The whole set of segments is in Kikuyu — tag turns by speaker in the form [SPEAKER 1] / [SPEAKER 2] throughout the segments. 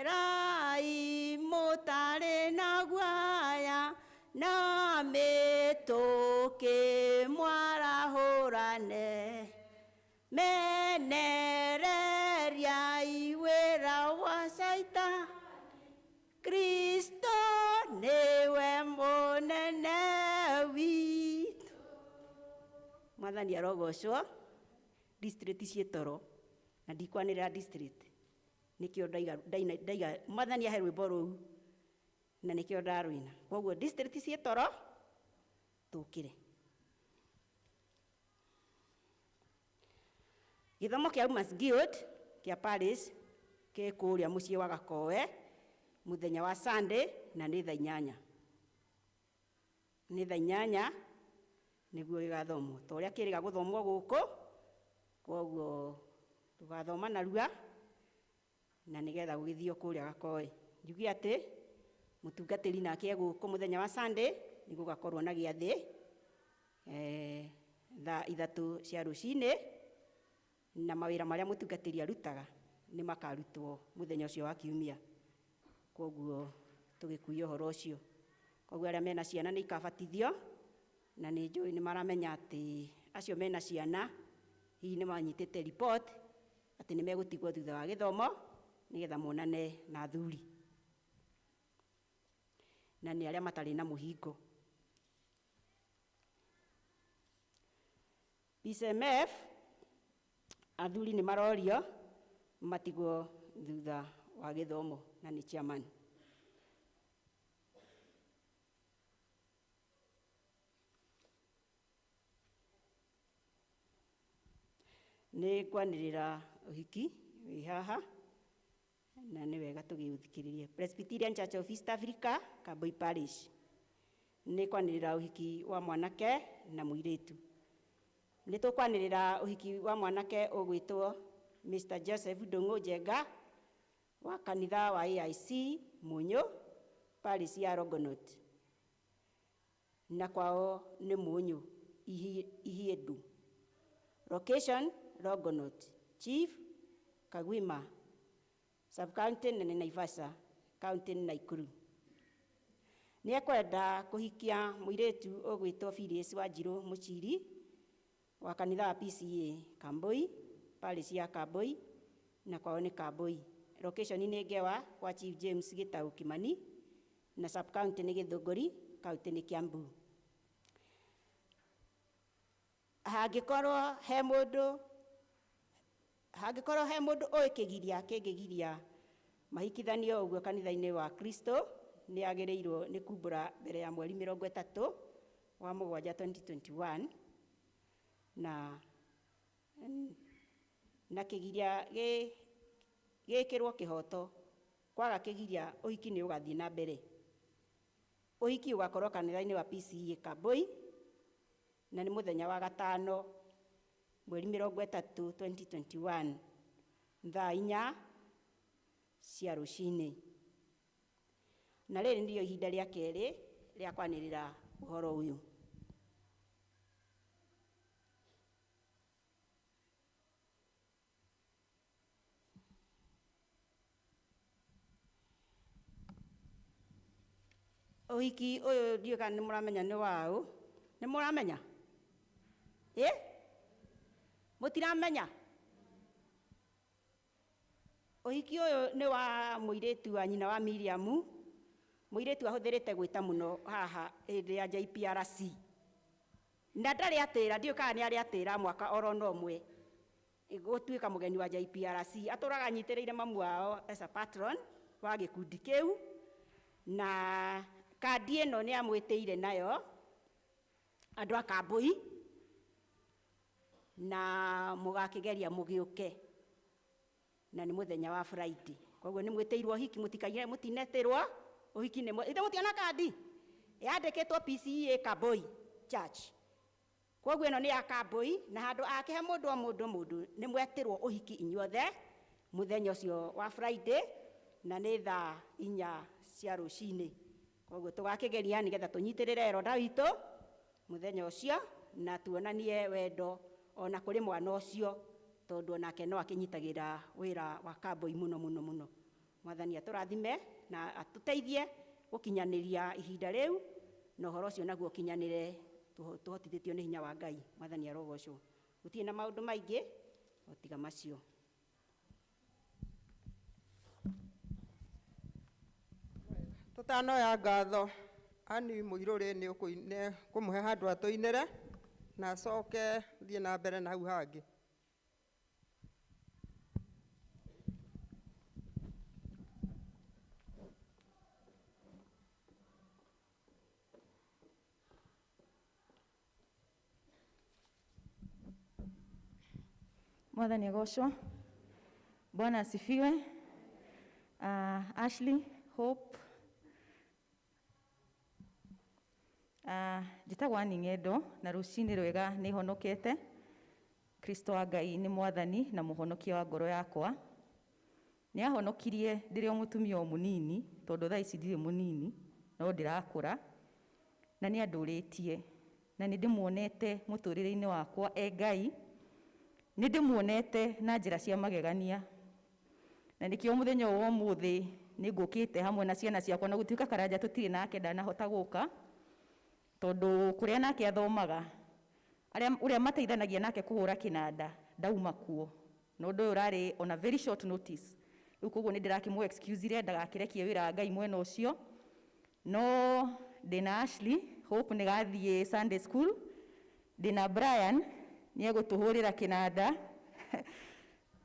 [SPEAKER 1] Rai mũtarĩ na guaya na mĩtũkĩ mwarahũrane. Menereriai wĩra wa Caitani, Kristo nĩwe mũnene witũ. Mwathani arogocwo. District ciĩ toro na ndikwanĩrĩra district, nĩkĩo ndaiga ndaiga Mwathani ahe rwĩmbo rũu na nĩkĩo ndarũina. Koguo district ciĩ toro, tũkĩre. Gĩthomo kĩa Women's Guild kĩa Paris kĩ kũrĩa mũciĩ wa Gakoe mũthenya wa Sunday na nĩ thaa 8. Nĩ thaa 8 nĩguo gĩgathomwo ta ũrĩa kĩrĩga gũthomwo gũkũ. Koguo tũgathoma narua na nĩgetha gũgĩthio kũrĩa Gakoe. Njuge atĩ mũtungatĩri nake e gũkũ mũthenya wa Sunday, nĩ gũgakorwo na gĩathĩ thaa 3 cia rũcinĩ, na mawĩra marĩa mũtungatĩri arutaga nĩ makarutwo mũthenya ũcio wa kiumia. Koguo tũgĩkuia ũhoro ũcio. Koguo arĩa mena ciana nĩ ikabatithio, na nĩ njũĩ nĩ maramenya atĩ acio mena ciana hihi nĩ manyitĩte report atĩ nĩ megũtigwo thutha wa gĩthomo nĩgetha monane na athuri, na nĩ arĩa matarĩ na mũhingo. PCMF athuri nĩ marorio matigwo thutha wa gĩthomo na nĩ chairman. Nĩ ngwanĩrĩra ũhiki wĩ haha na nĩ wega tũgĩũthikĩrĩrie. Presbyterian Church of East Africa, Kambui Parish, nĩ kwanĩrĩra ũhiki wa mwanake na mũirĩtu. Nĩ tũkwanĩrĩra ũhiki wa mwanake ũgwĩtwo Mr. Joseph Ndung'u Njenga wa kanitha wa AIC Munyu, Parish ya Longonot, na kwao nĩ Munyu Ihiendu. Location Longonot, Chief Kagwima, sub-county nĩ Naivasha, county nĩ Nakuru. Nĩ ekwenda kũhikia mũirĩtu ũgwĩtwo Phyllis Wanjirũ Mũchiri wa kanitha wa PCA Kambui, Parish ya Kambui, na kwao nĩ Kambui. Location nĩ Ngewa kwa Chief James Gitau Kimani, na sub-county nĩ Githũngũri, county nĩ Kiambu. Hangĩkorwo he mũndũ, hangĩkorwo he mũndũ ũĩ kĩgiria kĩngĩgiria mahikithanio ũguo kanitha-inĩ wa Kristo, nĩ agĩrĩirwo nĩ kumbũra mbere ya mweri 30 wa mũgwanja 2021, na kĩgiria gĩkĩrwo kĩhoto. Kwaga kĩgiria, ũhiki nĩ ũgathiĩ na mbere. Ũhiki ũgakorwo kanitha-inĩ wa PCEA Kambui, na nĩ mũthenya wa gatano mweri 30 2021 thaa 4 cia rũcinĩ. Na rĩrĩ nĩrĩo ihinda rĩa kerĩ rĩa kwanĩrĩra ũhoro ũyũ. Ũhiki ũyũ ndiũĩ kana nĩ mũramenya nĩ waũ. Nĩ mũramenya? Ĩ? Mũtiramenya? Ũhiki ũyũ nĩ wa mũirĩtu wa nyina wa Miriam, mũirĩtu ahũthĩrĩte gwĩta mũno haha hĩndĩ ya JPRC. Na ndarĩ atĩra, ndiũĩ kana nĩ arĩ atĩra mwaka oro na ũmwe gũtuĩka mũgeni wa JPRC. Atũraga anyitĩrĩire mamu wao as a patron wa gĩkundi kĩu, na kandi ĩno nĩ amwĩtĩire nayo andũ a Kambui, na mũgakĩgeria mũgĩũke, na nĩ mũthenya wa Friday. Koguo nĩ mwĩtĩirwo ũhiki, mũtikaire mũtinetĩrwo ũhiki nĩ ithe mũtiona kandi yandĩkĩtwo PCEA Kambui Church. Koguo ĩno nĩ ya Kambui, na handũ akĩhe mũndũ o mũndũ mũndũ nĩ mwetĩrwo ũhiki inyuothe mũthenya ũcio wa Friday, na nĩ thaa 4 cia rũcinĩ. Koguo tũgakĩgeria nĩgetha tũnyitĩrĩre eroda witũ mũthenya ũcio, na tuonanie wendo ona kũrĩ mwana ũcio, tondũ onake no akĩnyitagĩra wĩra wa Kambui mũno mũno mũno. Mwathani atũrathime na atũteithie gũkinyanĩria ihinda rĩu, na ũhoro ũcio naguo ũkinyanĩre tũhotithĩtio nĩ hinya wa Ngai. Mwathani arogocwo. Gũtirĩ na maũndũ maingĩ o tiga macio.
[SPEAKER 2] Tutanoya ngatho ani mũirũrĩ nĩ kũmũhe handũ atũinĩre na acoke thiĩ na mbere na hau hangĩ.
[SPEAKER 3] Mwathani agocwo. Bwana asifiwe. Ashley, Hope, njĩtagwo Ann Ng'endo na rũcinĩ rwega nĩ honokete. Kristo wa Ngai nĩ mwathani na mũhonokia wa ngoro yakwa. Nĩ ahonokirie ndĩrĩ o mũtumia o mũnini, tondũ thaa ici ndirĩ mũnini, no ndĩrakũra. Na nĩ andũrĩtie, na nĩ ndĩmuonete mũtũrĩre-inĩ wakwa e Ngai. Nĩ ndĩmuonete na njĩra cia magegania. Na nĩkĩo mũthenya ũyũ wa ũmũthĩ nĩ ngũkĩte hamwe na ciana ciakwa, na gũtuĩka Karanja tũtirĩ nake ndanahota gũka, tondũ kũrĩa nake athomaga, ũrĩa mateithanagia nake kũhũra kĩnanda ndauma kuo. Na ũndũ ũyũ ũrarĩ on a very short notice. Rĩu koguo nĩ ndĩrakĩmũ excuse-ire ndagakĩrekie wĩra wa Ngai mwena ũcio. No ndĩna Ashley, Hope nĩ gathiĩ Sunday school, ndĩna Brian nĩ egũtũhũrĩra kĩnanda.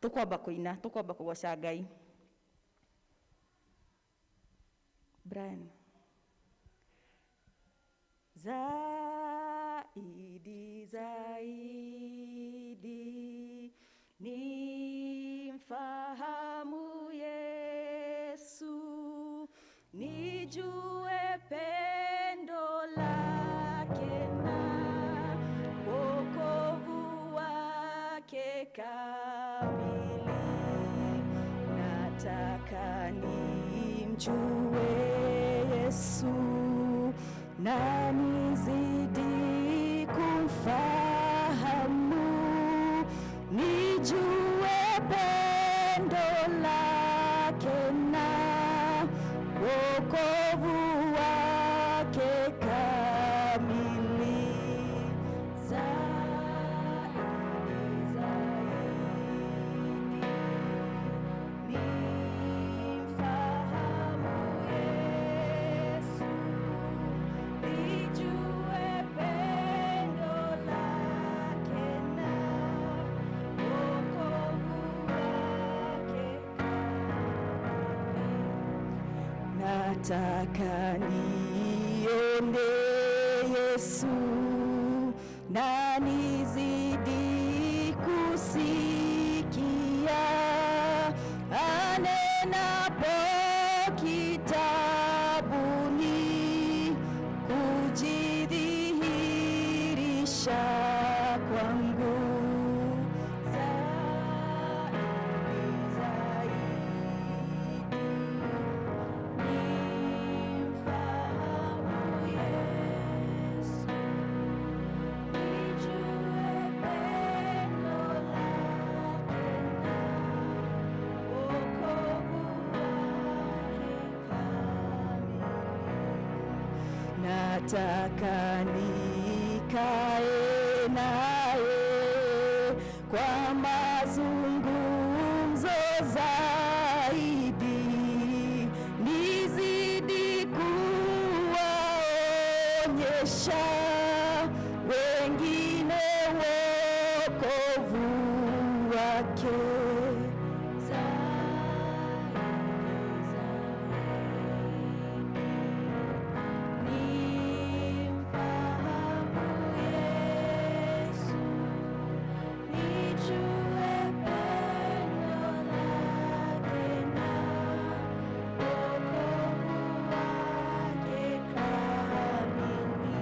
[SPEAKER 3] Tũkwamba kũina, tũkwamba kũgoca Ngai. Brian. Zaidi, zaidi, nimfahamu Yesu, nijue pendo lake na wokovu wake kamili. Nataka nimjue Yesu na nizidi kumfahamu, nijue pendo lake na wokovu wake kamili. Zaidi, zaidi, nimfahamu Yesu, nijue pendo lake na wokovu wake kamili. Nataka nione Yesu na nizidi kusikia anenapo kitabuni, kujidhihirisha kwangu. Zaidi, zaidi, nimfahamu Yesu, nijue pendo lake na wokovu wake kamili. Nataka nikae naye kwa mazungumzo zaidi, nizidi kuwaonyesha wengine wokovu wake. Zaidi, zaidi, nimfahamu Yesu, nijue pendo lake na wokovu wake kamili.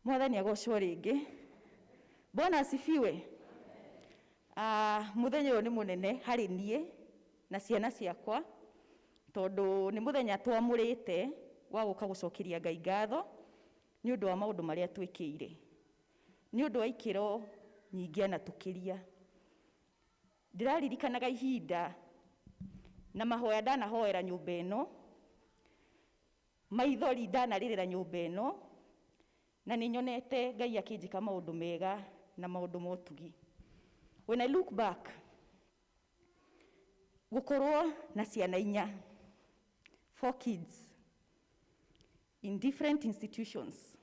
[SPEAKER 3] Mwathani agocwo rĩngĩ. Bwana asifiwe. Mũthenya ũyũ nĩ mũnene harĩ niĩ na ciana ciakwa, tondũ nĩ mũthenya twamũrĩte wa gũka gũcokeria Ngai ngatho nĩ ũndũ wa maũndũ marĩa twĩkĩire, nĩ ũndũ wa ikĩro nyingĩ anatũkĩria. Ndĩraririkanaga ihinda na mahoya ndanahoera nyũmba ĩno, maithori ndanarĩrĩra nyũmba ĩno, na nĩ nyonete Ngai akĩnjĩka maũndũ mega na maũndũ ma ũtugi. When I look back, gũkorwo na ciana inya, 4 kids in different institutions.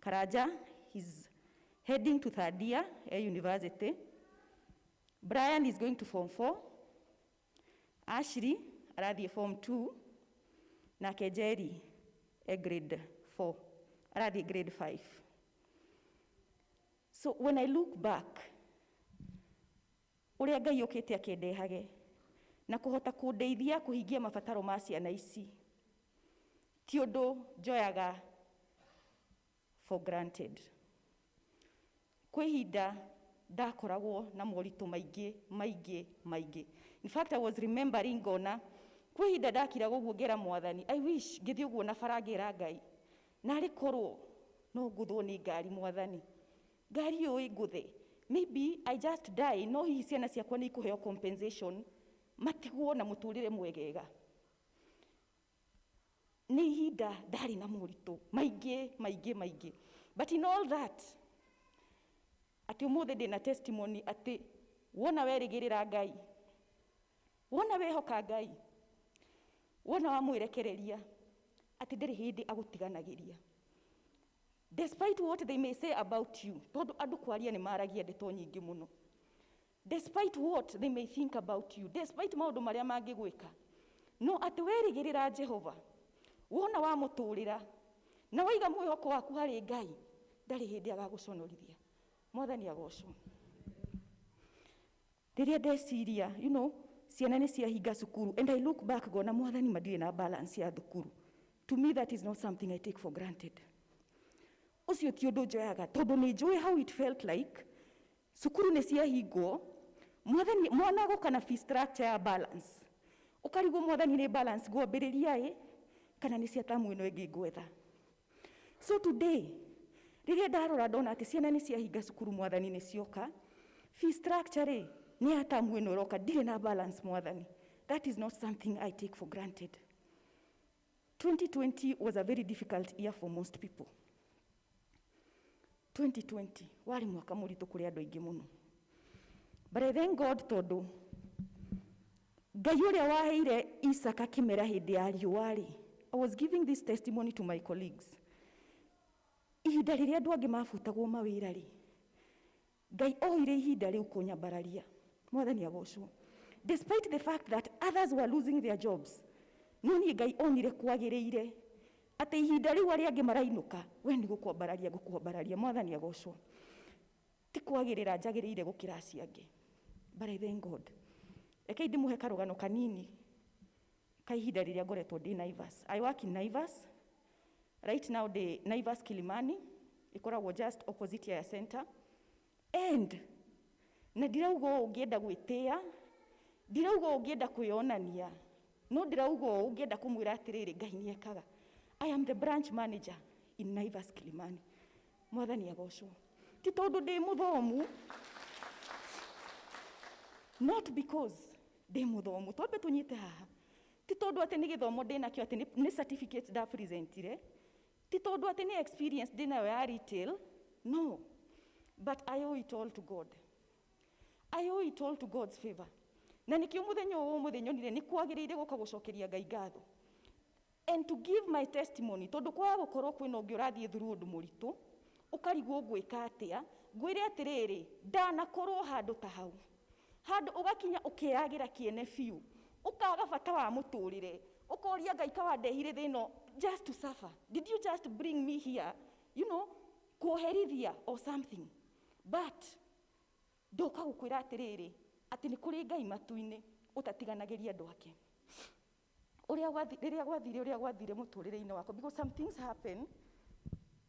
[SPEAKER 3] Karanja is heading to third year at university. Brian is going to form 4. Ashley arathiĩ form 2. Nake Jerry e grade 4. Arathiĩ grade 5. So when I look back, ũrĩa Ngai okĩte akĩndehage na kũhota kũndeithia kũhingia mabataro ma ciana ici, ti ũndũ njoyaga for granted. Kwĩ ihinda ndakoragwo na moritũ maingĩ maingĩ maingĩ. In fact, I was remembering ngona kwĩ ihinda ndakiraga ũguo ngera Mwathani, I wish ngĩthiĩ ũguo na bara ngera Ngai, narĩ korwo no ngũthwo nĩ ngari Mwathani, ngari ĩyo ĩngũthe, maybe I just die, no hihi ciana ciakwa nĩ ikũheo compensation, matigwo na mũtũrĩre mwegega. Nĩ ihinda ndarĩ na moritũ maingĩ maingĩ maingĩ, but in all that, atĩ ũmũthĩ ndĩna testimony atĩ wona werĩgĩrĩra Ngai, wona wehoka Ngai, wona wamwĩrekereria, atĩ ndarĩ hĩndĩ agũtiganagĩria. Despite what they may say about you, tondũ andũ kwaria nĩ maragia ndeto nyingĩ mũno. Despite what they may think about you, despite maũndũ marĩa mangĩgwĩka, no atĩ werĩgĩrĩra Jehova, wona wamũtũrĩra na waiga mwĩhoko waku harĩ Ngai, ndarĩ hĩndĩ agagũconorithia. Mwathani agocwo. Rĩrĩa ndeciria, ciana nĩ ciahinga cukuru, and I look back ngona Mwathani madirĩ na balance ya thukuru. To me that is not something I take for granted. Ũcio ti ũndũ njoyaga, tondũ nĩ njũĩ how it felt like cukuru nĩ ciahingwo, Mwathani mwana agoka na fee structure ya balance, ũkarigwo Mwathani nĩ balance ngwambĩrĩria ĩ kana nĩ cia tamu ĩno ĩngĩ ngwetha. So today rĩrĩa ndarora ndona atĩ ciana nĩ ciahinga cukuru, Mwathani nĩ cioka, fee structure rĩ nĩ ya tamu ĩno ĩroka, ndirĩ na balance Mwathani. That is not something I take for granted. 2020 was a very difficult year for most people. 2020 warĩ mwaka mũritũ kũrĩ andũ aingĩ mũno. But I thank God tondũ Ngai ũrĩa waheire Isaka kĩmera hĩndĩ ya riũa rĩ, I was giving this testimony to my colleagues. Ihinda rĩrĩa andũ angĩ mabutagwo mawĩra rĩ, Ngai oire ihinda rĩu kũnyambararia. Mwathani agocwo. Despite the fact that others were losing their jobs, no niĩ Ngai onire kwagĩrĩire atĩ ihinda rĩu arĩa angĩ marainũka, we nĩ gũkwambararia ngũkwambararia. Mwathani agocwo. Ti kwagĩrĩra njagĩrĩire gũkĩra acio angĩ. But I thank God. Rekei ndĩmũhe karũgano kanini ka ihinda rĩrĩa ngoretwo ndĩ Naivas. I work in Naivas. Right now ndĩ Naivas Kilimani, ĩkoragwo just opposite ya center. And na ndirauga ũũ ũngĩenda gwĩtĩa, ndirauga ũũ ũngĩenda kwĩyonania, no ndirauga ũũ ũngĩenda kũmwĩra atĩrĩrĩ, Ngai nĩ ekaga. I am the branch manager in Naivas Kilimani. Mwathani agocwo. Ti tondũ ndĩ mũthomu, not because ndĩ mũthomu, twambe tũnyite haha. Ti tondũ atĩ nĩ gĩthomo ndĩ nakĩo, atĩ nĩ certificates ndapresentire, ti tondũ atĩ nĩ experience ndĩ nayo ya retail, no. But I owe it all to God. I owe it all to God's favor. Na nĩkĩo mũthenya ũyũ ũmũthĩ nyonire nĩ kwagĩrĩire gũka gũcokeria Ngai ngatho. And to give my testimony, tondũ kwaga gũkorwo kwĩna ũngĩ ũrathiĩ through ũndũ mũritũ, ũkarigwo ngwĩka atĩa, ngwĩre atĩrĩrĩ, ndanakorwo handũ ta hau. Handũ ũgakinya ũkeyagĩra kĩene biũ, ũkaga bata wa mũtũrĩre, ũkoria Ngai ka wandehire thĩ ĩno just to suffer. Did you just bring me here, kuoherithia or something? But ndoka gũkwĩra atĩrĩrĩ, atĩ nĩ kũrĩ Ngai matu-inĩ ũtatiganagĩria andũ ake. Ũrĩa gwathire, rĩrĩa gwathire, ũrĩa gwathire mũtũrĩre-inĩ wakwa, because some things happen.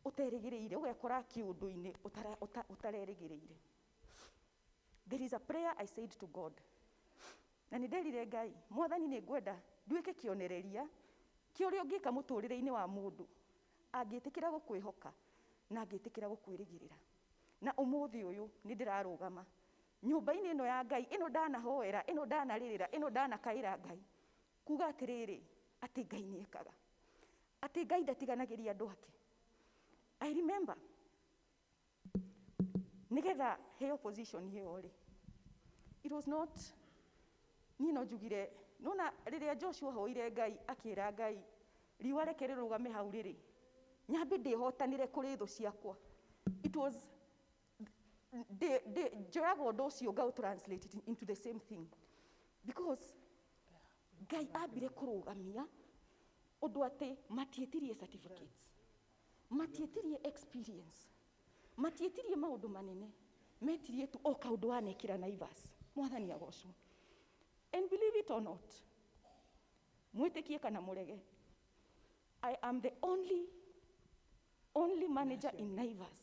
[SPEAKER 3] Ũterĩgĩrĩire ũgekora kĩũndũ-inĩ ũtarerĩgĩrĩire. There is a prayer I said to God. Na nĩ nderire Ngai, Mwathani, nĩ ngwenda nduĩke kĩonereria kĩa ũrĩa ũngĩka mũtũrĩre-inĩ wa mũndũ angĩtĩkĩra gũkwĩhoka na angĩtĩkĩra gũkwĩrĩgĩrĩra. Na ũmũthĩ ũyũ nĩ ndĩrarũgama nyũmba-inĩ ĩno ya Ngai, ĩno ndanahoera, ĩno ndanarĩrĩra, ĩno ndanakaĩra Ngai, kuga atĩrĩrĩ, atĩ Ngai nĩ ekaga, atĩ Ngai ndatiganagĩria andũ ake. I remember nĩgetha heo position ĩyo rĩ, it was not niĩ no njugire nona rĩrĩa Joshua hoire Ngai, akĩra Ngai, riũa reke rĩrũgame hau rĩrĩ, nyambe ndĩhotanĩre kũrĩ thũ ciakwa. It was njoyaga ũndũ ũcio ngaũ translate it into the same thing, because Ngai ambire kũrũgamia ũndũ atĩ matiĩtirie certificates, matiĩtirie experience, matiĩtirie maũndũ manene, metirie tu o kaũndũ wanekĩra Naivas. Mwathani agocwo. And believe it or not, mwĩtĩkie kana mũrege, I am the only manager in Naivas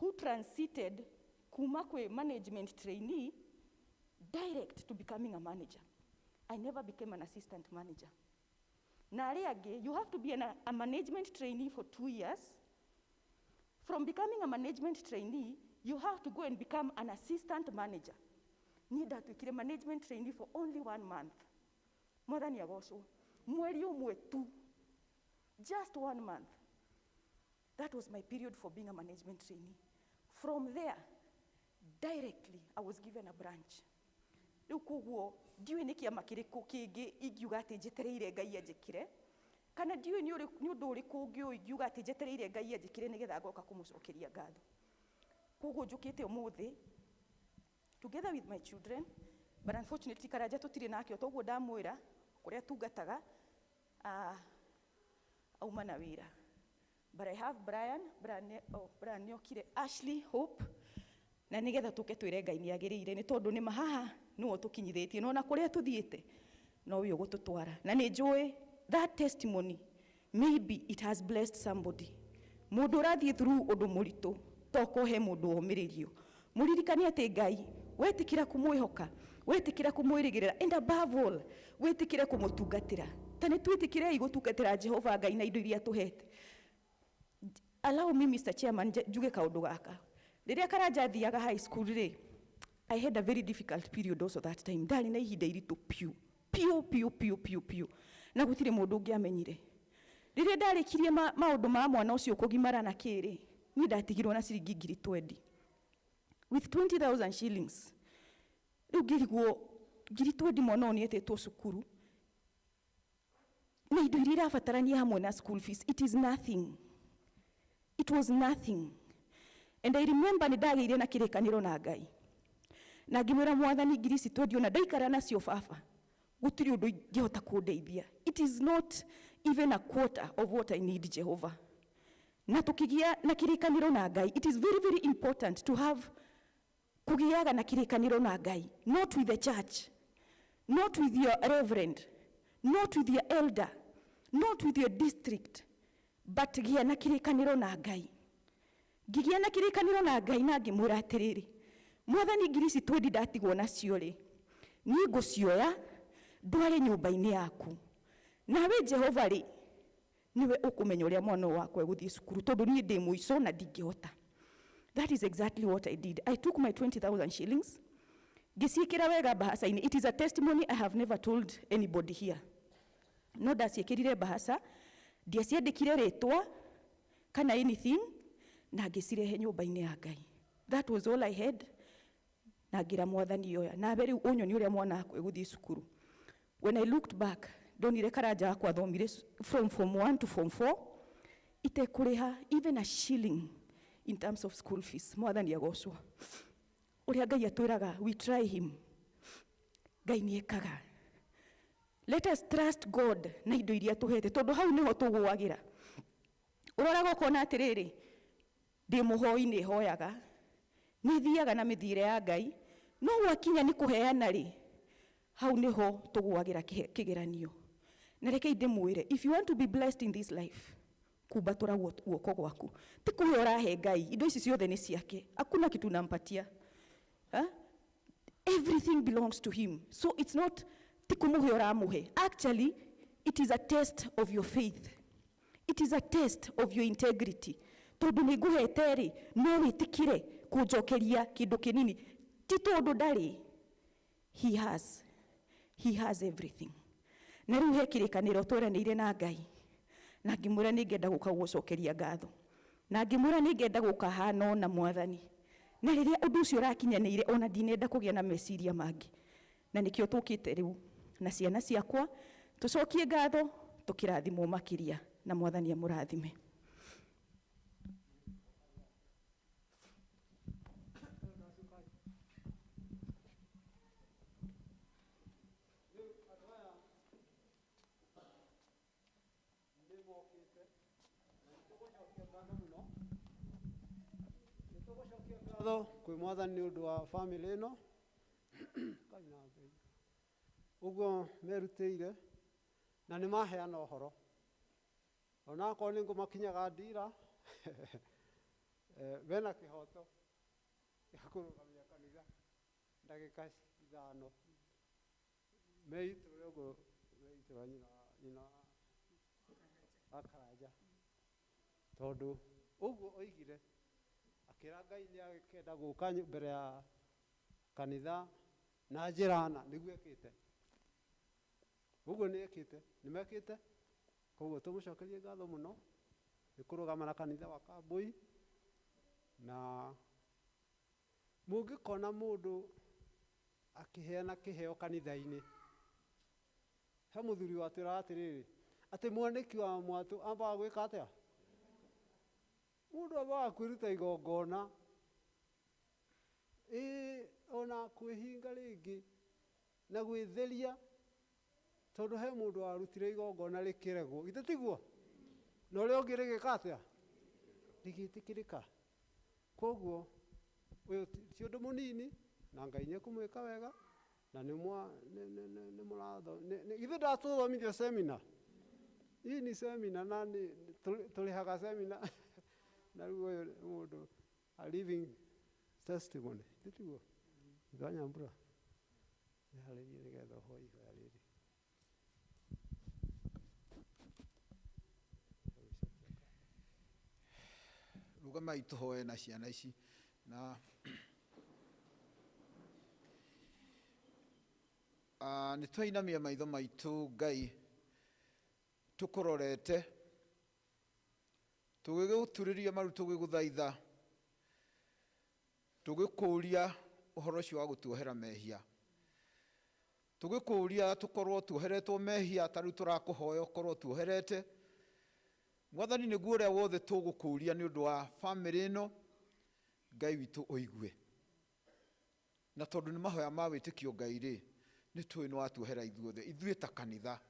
[SPEAKER 3] who transited kuma kwĩ management trainee direct to becoming a manager. I never became an assistant manager. Na arĩa angĩ, you have to be a management trainee for 2 years. From becoming a management trainee, you have to go and become an assistant manager. Niĩ ndatuĩkire management trainee for only one month. Mwathani agocwo. Mweri ũmwe tu, just one month. That was my period for being a management trainee. From there, directly I was given a branch. Rĩu koguo ndiũĩ nĩ kĩama kĩrĩkũ kĩngĩ ingiuga atĩ njetereire Ngai anjĩkĩre, kana ndiũĩ nĩ ũndũ ũrĩkũ ũngĩ ũyũ ingiuga atĩ njetereire Ngai anjĩkĩre nĩgetha ngoka kũmũcokeria ngatho. Koguo njũkĩte ũmũthĩ together with my children, but unfortunately Karanja tũtirĩ nake, toguo ndamwĩra kũrĩa tungataga, auma na wĩra. But I have Brian. Brian, oh, Brian nĩokire, Ashley, Hope, na nĩgetha tũke twĩre Ngai nĩ agĩrĩire, nĩ tondũ nĩ haha nĩwe tũkinyithĩtie, no na kũrĩa tũthiĩte nowe ũgũtũtwara. Na nĩ njũĩ that testimony, maybe it has blessed somebody, mũndũ ũrathiĩ through ũndũ mũritũ. Toka ũhe mũndũ womĩrĩrio, mũririkane atĩ Ngai wetĩkĩra kũmwĩhoka, wetĩkĩra kũmwĩrĩgĩrĩra, and above all wĩtĩkĩre kũmũtungatĩra. Ta nĩ twĩtĩkĩrei gũtungatĩra Jehova Ngai na indo iria tũhete. Allow me, Mr. Chairman, njuge kaũndũ gaka. Rĩrĩa Karanja athiaga high school rĩ, I had a very difficult period also that time. Ndarĩ na ihinda iritũ piũ piũ piũ piũ piũ piũ, na gũtirĩ mũndũ ũngĩamenyire. Rĩrĩa ndarĩkirie maũndũ ma mwana ũcio kũgimara na kĩrĩ, niĩ ndatigirwo na ciringi 20,000, with 20,000 shillings. Rĩu ngĩrigwo, 20,000, mwana ũyũ nĩetĩtwo cukuru na indo iria irabatarania hamwe na school fees, it is nothing, it was nothing. And I remember nĩ ndagĩire na kĩrĩkanĩro na Ngai na ngĩmwĩra, Mwathani, ngiri ici 20 ona ndaikara nacio, baba, gũtirĩ ũndũ ingĩhota kũndeithia. It is not even a quarter of what I need, Jehovah. Na tũkĩgĩa na kĩrĩkanĩro na Ngai. It is very, very important to have kũgĩaga na kĩrĩkanĩro na Ngai, not with the church, not with your reverend, not with your elder, not with your district, but gĩa na kĩrĩkanĩro na Ngai. Ngĩgĩa na kĩrĩkanĩro na Ngai na ngĩmwĩra atĩrĩrĩ, Mwathani, ngiri ici 20 ndatigwo nacio rĩ, niĩ ngũcioya ndware nyũmba-inĩ yaku, nawe Jehova rĩ, nĩwe ũkũmenya ũrĩa mwana ũyũ wakwa egũthiĩ cukuru, tondũ niĩ ndĩ mũico na ndingĩhota. That is exactly what I did. I took my 20,000 shillings, ngĩciĩkĩra wega bahaca-inĩ. It is a testimony I have never told anybody here, no ndaciĩkĩrire bahaca, ndiaciandĩkire rĩtwa kana anything, na ngĩcirehe nyũmba-inĩ ya Ngai. That was all I had. Na ngĩra Mwathani, oya, nawe rĩu ũnyonie ũrĩa mwana wakwa egũthiĩ cukuru. When I looked back, ndonire Karanja wakwa athomire from form 1 to form 4 itekũrĩha even a shilling in terms of school fees. Mwathani agocwo. Ũrĩa Ngai atwĩraga, we try him. Ngai nĩ ekaga. Let us trust God na indo iria tũhete, tondũ hau nĩho tũgũagĩra. Ũroraga ũkona atĩrĩrĩ, ndĩ mũhoi, nĩ hoyaga, nĩ thiaga na mĩthiĩre ya Ngai, no gwakinya nĩ kũheana rĩ, hau nĩho tũgũagĩra kĩgeranio. Na rekei ndĩmwĩre, if you want to be blessed in this life, Kumbatũra guoko gwaku. Ti kũhe ũrahe Ngai, indo ici ciothe nĩ ciake. Hakuna kitu nampatia. Ha? Everything belongs to him. So it's not ti kũmũhe ũramũhe. Actually, it is a test of your faith. It is a test of your integrity. Tondũ nĩ ngũhete rĩ, no wĩtĩkĩre kũnjokeria kĩndũ kĩnini. Ti tondũ ndarĩ. He has. He has everything. Na rĩu he kĩrĩkanĩro tweranĩire na Ngai. Na ngĩmwĩra nĩ ngenda gũka gũcokeria ngatho. Na ngĩmwĩra nĩ ngenda gũka hana ona Mwathani. Na rĩrĩa ũndũ ũcio ũrakinyanĩire ona ndinenda kũgĩa na meciria mangĩ. Na nĩkĩo tũkĩte rĩu na ciana ciakwa tũcokie ngatho tũkĩrathimwo makĩria na Mwathani amũrathime.
[SPEAKER 4] Ngatho kwĩ Mwathani nĩ ũndũ wa family ĩno ũguo merutĩire na nĩ maheana ũhoro onakorwo nĩ ngũmakinyaga ndira bena kĩhoto gĩa kũrũgamia kanitha ndagĩka 5 meitũre ũguo meitũra nyina wa Karanja tondũ ũguo oigire akĩra Ngai nĩ akenda gũka mbere ya kanitha na njĩra na nĩguo ekĩte ũguo nĩ ekĩte nĩ mekĩte koguo tũmũcokerie ngatho mũno nĩ kũrũgama na kanitha wa Kambui na mũngĩkona mũndũ akĩheana kĩheo kanitha-inĩ he mũthuri watwĩraga atĩrĩrĩ atĩ mwanĩki wa mwatũ ambaga gwĩka atĩa mũndũ ambaga kwĩruta igongona ĩĩ ona kwĩhinga rĩngĩ na gwĩtheria tondũ he mũndũ warutire igongona rĩkĩregwo githĩ tiguo na ũrĩa ũngĩ rĩgĩka atĩa rĩgĩtĩkĩrĩka koguo ũyũ ti ũndũ mũnini na Ngai nĩekũmwĩka wega na nĩ mũratho githĩ ndatũthomithia semina hii ni semina na tũrĩhaga semina na rĩu ũyũ nĩ mũndũ a living testimony githĩ tiguo ithe Nyambura nĩharĩrie nĩgetha ũhoe ihoya rĩrĩ.
[SPEAKER 5] Rũgamai tũhoe na ciana ici na nĩ twainamia maitho maitũ Ngai tũkũrorete tũgĩgũturĩria maru tũgĩgũthaitha tũgĩkũria ũhoro ũcio wa gũtuohera mehia tũgĩkũria tũkorwo tuoheretwo mehia ta rĩu tũrakũhoya ũkorwo tuoherete Mwathani nĩguo ũrĩa wothe tũgũkũria nĩ ũndũ wa famĩlĩ ĩno Ngai witũ ũigue na tondũ nĩ mahoya ma wĩtĩkio Ngai rĩ nĩ tũĩ nĩ watuohera ithuothe ithuĩ ta kanitha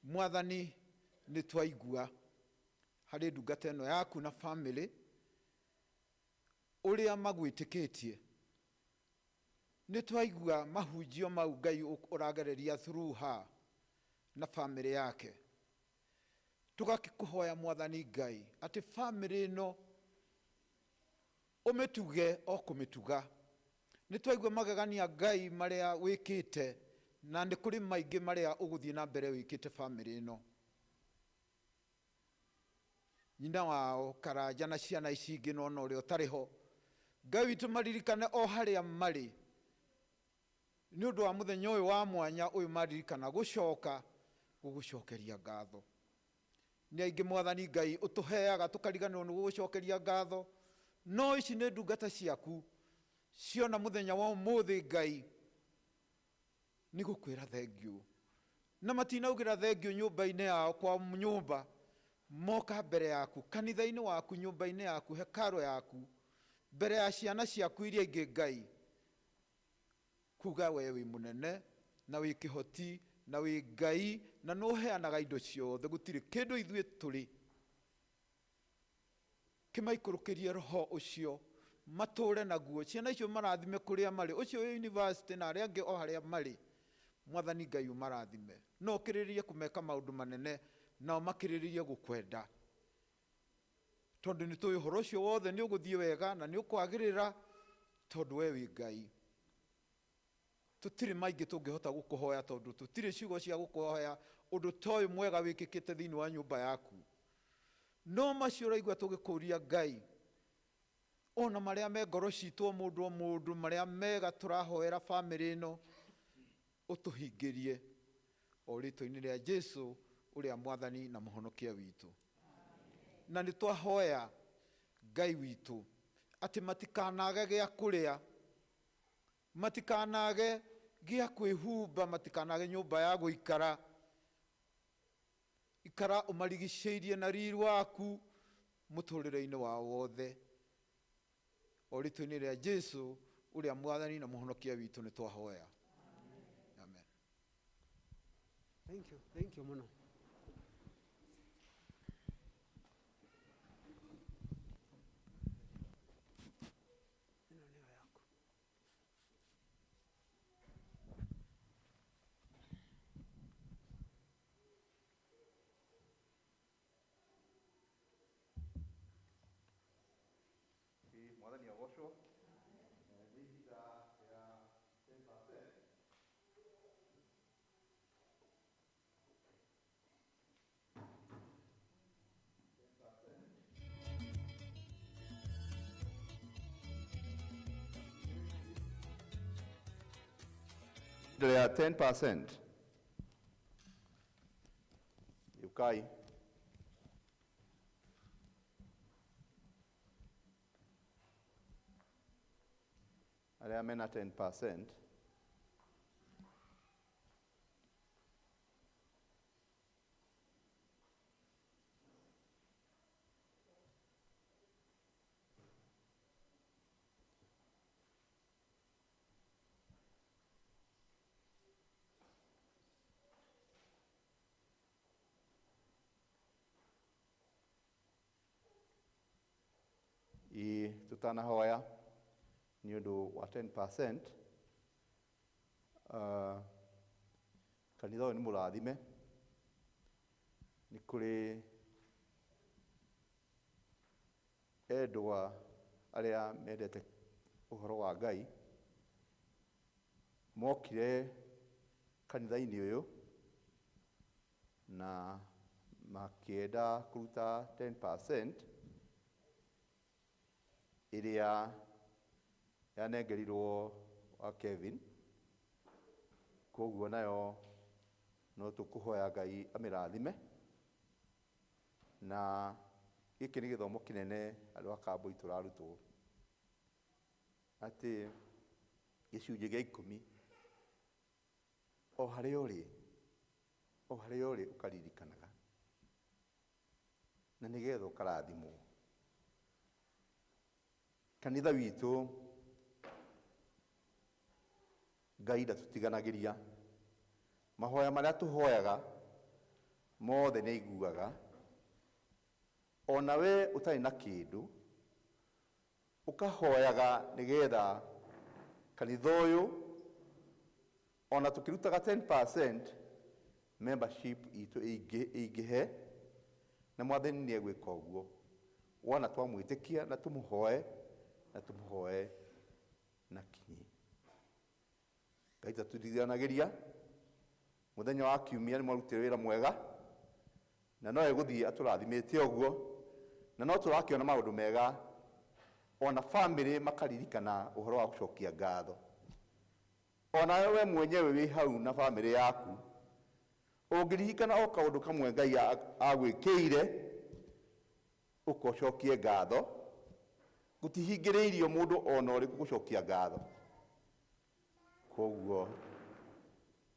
[SPEAKER 5] Mwathani nĩ twaigua harĩ ndungata ĩno yaku na famĩlĩ ũrĩa magwĩtĩkĩtie nĩ twaigua mahunjio mau Ngai ũragereria through her na famĩlĩ yake tũgakĩkũhoya Mwathani Ngai atĩ famĩlĩ ĩno ũmĩtuge o kũmĩtuga nĩ twaigua magegania Ngai marĩa wĩkĩte na nĩ kũrĩ maingĩ marĩa ũgũthiĩ na mbere wĩkĩte famĩlĩ ĩno nyina wao Karanja na ciana ici ingĩ nona ũrĩa ũtarĩ ho Ngai witũ maririkane o harĩa marĩ nĩ ũndũ wa mũthenya ũyũ wa mwanya ũyũ maririkana gũcoka gũgũcokeria ngatho nĩ aingĩ Mwathani Ngai ũtũheaga tũkariganĩrwo nĩ gũgũcokeria ngatho no ici nĩ ndungata ciaku ciona mũthenya wa ũmũthĩ Ngai nĩ gũkwĩra thengiũ na matinaugĩra thengiũ nyũmba-inĩ yao kwa nyũmba moka mbere yaku kanitha-inĩ waku nyũmba-inĩ yaku hekaro yaku mbere ya ciana ciaku iria ingĩ Ngai kuga we wĩ mũnene na wĩ kĩhoti na wĩ Ngai na nĩ ũheanaga indo ciothe gũtirĩ kĩndũ ithuĩ tũrĩ kĩmaikũrũkĩrie roho ũcio matũre naguo ciana icio marathime kũrĩa marĩ ũcio wĩ university na arĩa angĩ o harĩa marĩ Mwathani Ngai ũmarathime no ũkĩrĩrĩrie kũmeka maũndũ manene nao makĩrĩrĩrie gũkwenda Tondu nĩ tũĩ ũhoro ũcio wothe nĩ ũgũthiĩ wega na nĩ ũkwagĩrĩra tondu we wĩ Ngai. Tũtirĩ maingĩ tũngĩhota gũkũhoya tondu tũtirĩ ciugo cia gũkũhoya ũndũ ta ũyũ mwega wĩkĩkĩte thĩinĩ wa nyũmba yaku. No macio ũraigua tũgĩkũria Ngai, ona marĩa me ngoro citũ o mũndũ o mũndũ, marĩa mega tũrahoera bamĩrĩ ĩno, ũtũhingĩrie o rĩtwa-inĩ rĩa Jesu ũrĩa mwathani na mũhonokia witũ. Na nĩ twahoya Ngai witũ atĩ matikanage gĩa kũrĩa, matikanage gĩa kwĩhumba, matikanage nyũmba ya gũikara. Ikara ũmarigicĩirie na riri waku mũtũrĩre-inĩ wao wothe. O rĩtwa-inĩ rĩa Jesu ũrĩa mwathani na mũhonokia witũ nĩ twahoya. Amen.
[SPEAKER 4] Thank you, thank you mũno. Ĩno nĩyo yaku.
[SPEAKER 6] Mwathani agocwo. Nĩ ihinda rĩa 10%. Rĩa 10%. Ukai. Arĩa mena 10%. I tutanahoya nĩ ũndũ wa 10%. Kanitha ũyũ nĩ mũrathime, nĩ kũrĩ endwa arĩa mendete ũhoro wa Ngai mokire kanitha-inĩ ũyũ na makĩenda kũruta 10% ĩrĩa yanengerirwo wa Kevin. Koguo nayo no tũkũhoya Ngai amĩrathime, na gĩkĩ nĩ gĩthomo kĩnene andũ a Kambui tũrarutwo atĩ gĩcunjĩ gĩa 10 o harĩa ũrĩ, o harĩa ũrĩ ũkaririkanaga, na nĩgetha ũkarathimwo. Kanitha witũ Ngai ndatũtiganagĩria, mahoya marĩa tũhoyaga mothe nĩ aiguaga. Ona we ũtarĩ na kĩndũ ũkahoyaga nĩgetha kanitha ũyũ ona tũkĩrutaga 10% membership itũ ĩingĩhe, na mwathani nĩ egwĩka ũguo. Wona twamwĩtĩkia na tũmũhoe, na tũmũhoe na kinyi. Ngai ndatũtiganagĩria. Mũthenya wa kiumia nĩ mwarutire wĩra mwega, na no egũthiĩ atũrathimĩte ũguo, na no tũrakĩona maũndũ mega, ona bamĩrĩ makaririkana ũhoro wa gũcokia ngatho. Ona we mwenyewe wĩ hau na bamĩrĩ yaku, ũngĩririkana o kaũndũ kamwe Ngai agwĩkĩire, ũkocokie ngatho. Gũtihingĩrĩirio mũndũ ona ũrĩkũ gũcokia ngatho. Koguo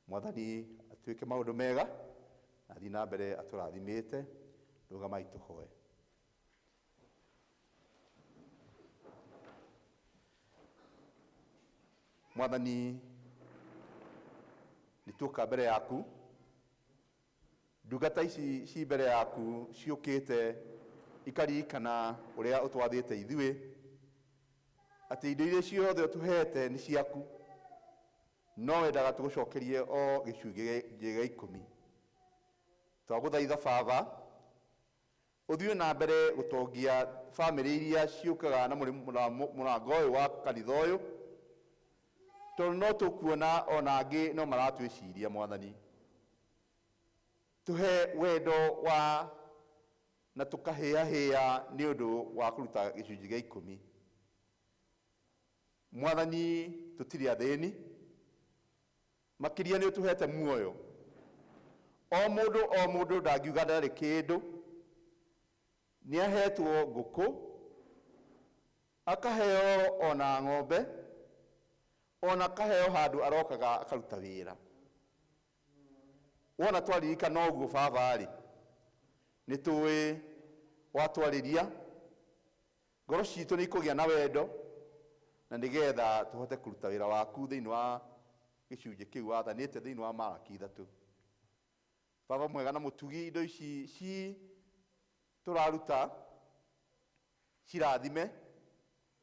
[SPEAKER 6] mwathani atuĩke maũndũ mega, na athiĩ na mbere atũrathimĩte. Rũgamai tũhoe. Mwathani, nĩ tuoka mbere yaku, ndungata ici ci mbere yaku ciũkĩte ikaririkana ũrĩa ũtwathĩte ithuĩ, atĩ indo iria ciothe ũtũhete nĩ ciaku, no wendaga tũgũcokerie o gĩcunjĩ gĩa 10. Twagũthaitha Baba, Ũthiĩ na mbere gũtongia bamĩrĩ iria ciũkaga na mũrango ũyũ wa kanitha ũyũ, tondũ no tũkuona ona angĩ no maratwĩciria. Mwathani, tũhe wendo wa na tũkahĩahĩa nĩ ũndũ wa kũruta gĩcunjĩ gĩa 10. Mwathani, tũtirĩ athĩni, makĩria nĩ ũtũhete muoyo. O mũndũ o mũndũ ndangiuga ndarĩ kĩndũ, nĩ ahetwo ngũkũ, akaheo ona ng'ombe, ona akaheo handũ arokaga akaruta wĩra. Wona twaririkana ũguo, baba-rĩ, nĩ tũĩ watwarĩria ngoro citũ nĩ ikũgĩa na wendo, na nĩgetha tũhote kũruta wĩra waku thĩinĩ wa gĩcunjĩ kĩu wathanĩte thĩinĩ wa Maraki 3. Baba mwega na mũtugi, indo ici ci tũraruta cirathime.